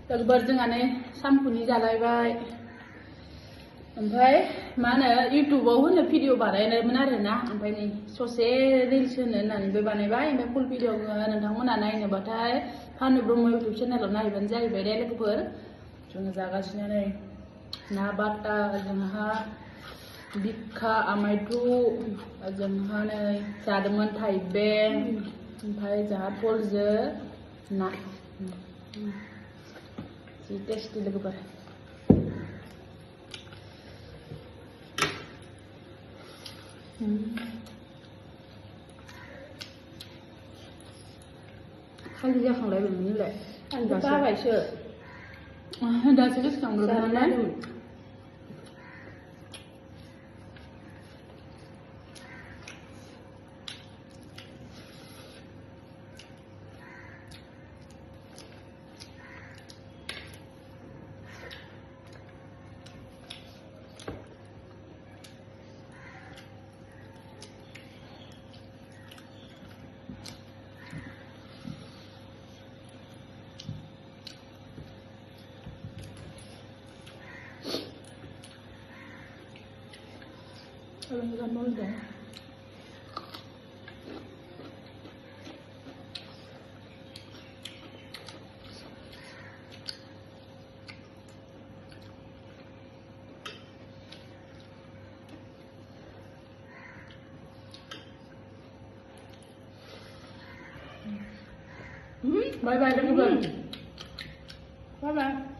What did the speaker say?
Terbar dengan sampuni jalai baik. Ompay mana YouTube pun video barai mana rena. Ompay ni sosial reels nan bebanai baik. Ompay full video nantang mana naik ni batai. Panu Bromo YouTube channel naik banjai bedel keper. Cuma jaga sini ni. Nabata jangan Bika amaitu jangan ni cademan Thai Bank. Ompay jahat polze nak. Si tasty lagu par. Kali dia khang lai ben ni lai. Anh ba phải sợ. Da se khang ro na nai. Kalau kita mau dah. Bye bye, bye bye.